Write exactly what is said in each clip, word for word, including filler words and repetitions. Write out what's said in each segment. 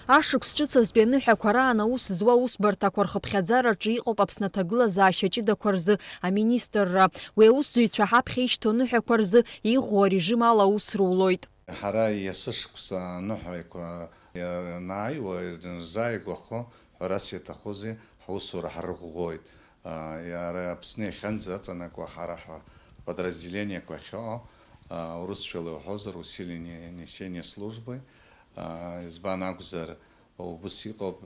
Ашықәс ҿыцазтәи аныҳәақәа раан аус зуа аусбарҭақәа рхыԥхьаӡараҿы иҟоуп Аԥсны аҭагылазаашьа ҷыдақәа рзы аминистрра. Уи аусзуҩцәа ҳаԥхьа ишьҭоу аныҳәақәа рзы иӷәӷәоу арежим ала аус рулоит. Ҳара есышықәса аныҳәақәа ианааиуа, ирзааигәахо, ҳәарас иаҭахузеи, ҳусура ҳарӷәӷәоит. Иара Аԥсны иахьынӡаҵанакуа ҳара ҳподразделениақәа ахьыҟоу, урысшәала иуҳәозар, усиление несения службы, избан акәзар, убыс иҟоуп,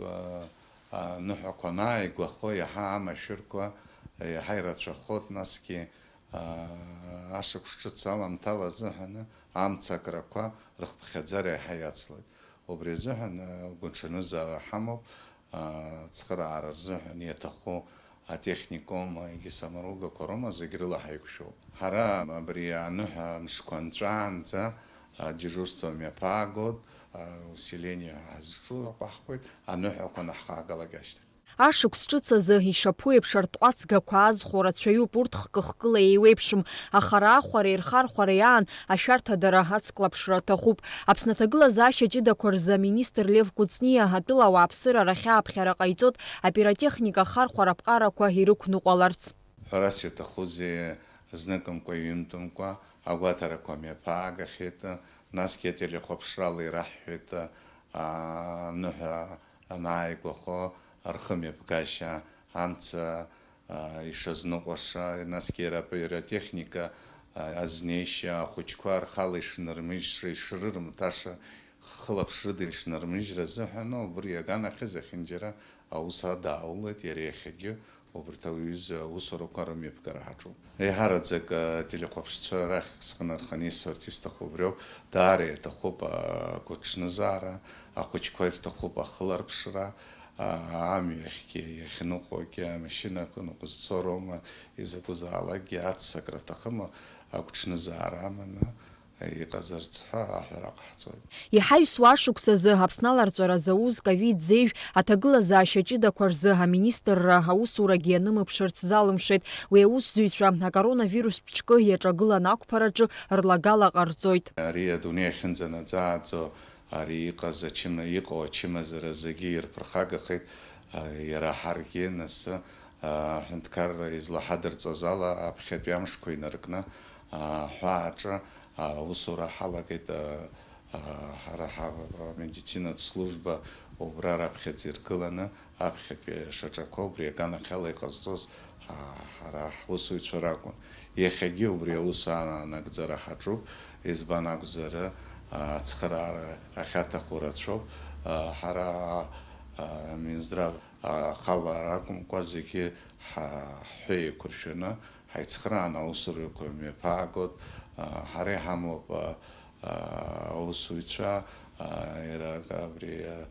аныҳәақәа анааигәахо, иаҳа амашәырқәа иаҳа ирацәахоит, насгьы, ашықәс ҿыц аламҭала азыҳәаны амца акрақәа рыхԥхьаӡара иаҳа иацлоит. Убри азыҳәан, гәаҽанызаара ҳамоуп, ацхыраара рзыҳәан иаҭаху атехникум, егьи самаругақәа роума, зегь рыла ҳаиқәшәоуп. Ҳара абри аныҳәа мшқәа нҵәаанӡа адежурство мҩаԥаагоит, усиление ҳазҿу аҟәаҳхуеит, аныҳәақәа анаҳхагалак ашьҭахь. Ашықәс ҿыц азы ишаԥу еиԥш артҟәацгақәа аазхәо рацәаҩуп, урҭ хкы-хкыла еиуеиԥшым, аха раахәареи рхархәареи аан ашәарҭадара ацклаԥшра аҭахуп. Аԥсны аҭагылазаашьа ҷыдақәа рзы аминистр Лев Кәыҵниа атәыла ауааԥсыра рахь ааԥхьара ҟаиҵоит, апиротехника ахархәара аԥҟарақәа ирықәныҟәаларц. Ҳәарас иаҭахузеи, зныкымкәа-ҩынтәымкәа агәаҭарақәа мҩаԥаагахьеит, насгьы ателехәаԥшрала ираҳҳәеит, аныҳәа анааигәахо рхымҩаԥгашьа, амца, а, ишазныҟәаша, насгьы иара апиротехника, а, азнеишьа, ахәыҷқәа рхала ишнырмыжьша, ишрырмҭаша, хылаԥшрыда ишнырмыжьра азыҳәан, убри иаганахьаз иахьынџьара аус адааулеит, иара иахьагьы убарҭ ауаҩызы аусурақәа рымҩаԥгара ҳаҿуп. Еиҳараӡак ателехәаԥшцәа рахь схы нарханы исҳәарц исҭаху убриоуп, даара иаҭахуп агәаҽнызаара, ахәыҷқәа ирҭахуп ахыларԥшра, амҩахьгьы иахьныҟәогьы, амашьынақәа ныҟәызцо роума, изакәызаалакгьы аццакра аҭахым, агәаҽнызаара аманы иҟазарц ҳәа аҳәара ҟаҳҵоит. Иҳаҩсуа ашықәс азы Аԥсны аларҵәара зауз ковид зеижә аҭагылазаашьа ҷыдақәа рзы аминистрра аусурагьы ианымԥшырц залымшеит. Уи аусзуҩцәа акоронавирус ԥшькы иаҿагылан ақәԥараҿы рлагала ҟарҵоит. Ари адунеи ахьынӡанаӡааӡо, ари иҟаз ачым-, иҟоу ачымазара зегьы ирԥырхагахеит, а, иара ҳаргьы нас, а, аҳәынҭқарра излаҳадырҵаз ала аԥхьатәи амшқәа инаркны, а, аҳәааҿы, а, аусура ҳалагеит, а, а, ҳара ҳа-, амедицинатә служба убра раԥхьаӡа иргыланы, аԥхьатәи шаҿақәа убри аганахьала иҟазҵоз, а, ҳара ҳусуҩцәа ракәын. Иахьагьы убри аус аанагӡара ҳаҿуп, избан акәзар, а, ацхыраара ахьаҭаху рацәоуп. А, ҳара, а, Минздрав, а, ахала акәымкәа зегьы ҳа-, ҳҳәы еиқәыршәаны ҳаицхрааны аусурақәа мҩаԥаагоит. А, ҳара иҳамоуп, а, а, аусуҩцәа, а, иара абри, а,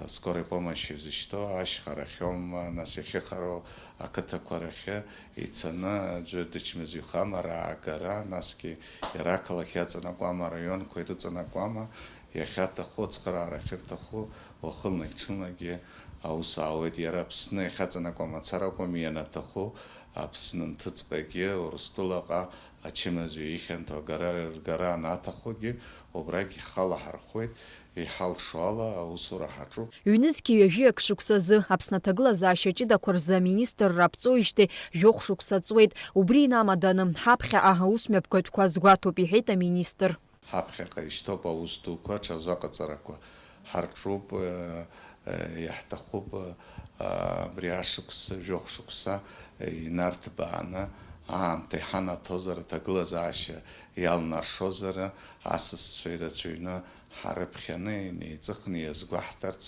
скорой помощи зышьҭоу ашьхарахьоума, нас иахьыхароу ақыҭақәа рахьы ицаны аӡәы дычмазаҩхама раагара, насгьы иара ақалақь иаҵанакуама, араионқәа ирыҵанакуама, иахьаҭаху, ацхыраара ахьырҭаху, уахынлагь-ҽынлагьы аус аауеит. Иара Аԥсны иахьаҵанакуа мацара акәым, ианаҭаху Аԥсны нҭыҵҟагьы, Урыстәылаҟа ачымазаҩ ихьанҭоу агара ргара анаҭахугьы, убрагь ҳхала ҳархоит. Иҳалшо ала аусура ҳаҿуп. Ҩнызқьи ҩажәиак шықәсазы Аԥсны аҭагылазаашьа ҷыдақәа рзы аминистрра аԥҵоижьҭеи жәохә шықәса ҵуеит. Убри инамаданы, ҳаԥхьаҟа аусмҩаԥгатәқәа азгәаҭоуп, иҳәеит аминистр. Ҳаԥхьаҟа ишьҭоуп аус дуқәа, аҽазыҟаҵарақәа ҳарҿуп, э, э, иаҳҭахуп, э, абри ашықәс, жәохә шықәса, э, инарҭбааны, аамҭа иҳанаҭозар, аҭагылазаашьа иалнашозар, асасцәа ирацәаҩны ҳарыԥхьаны, инеиҵыхны иазгәаҳҭарц,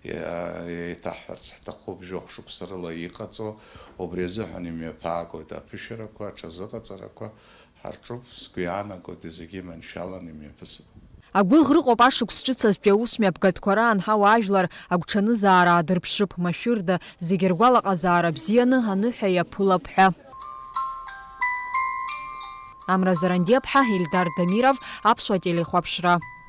иа-, еиҭаҳҳәарц ҳҭахуп, жәохә шықәса рыла иҟаҵоу, убри азыҳәан имҩаԥаагоит аԥышәарақәа, аҽазыҟаҵарақәа ҳарҿуп, сгәы иаанагоит, зегьы иманшәаланы имҩаԥысып. Агәыӷра ыҟоуп ашықәс ҿыц азтәи аусмҩаԥгатәқәа раан ҳауаажәлар агәҽанызаара аадырԥшып, машәырда, зегьы ргәалаҟазаара бзианы аныҳәа иаԥылап ҳәа. Амра Зарандиаԥҳа, Ельдар Дамиров, Аԥсуа телехәаԥшра.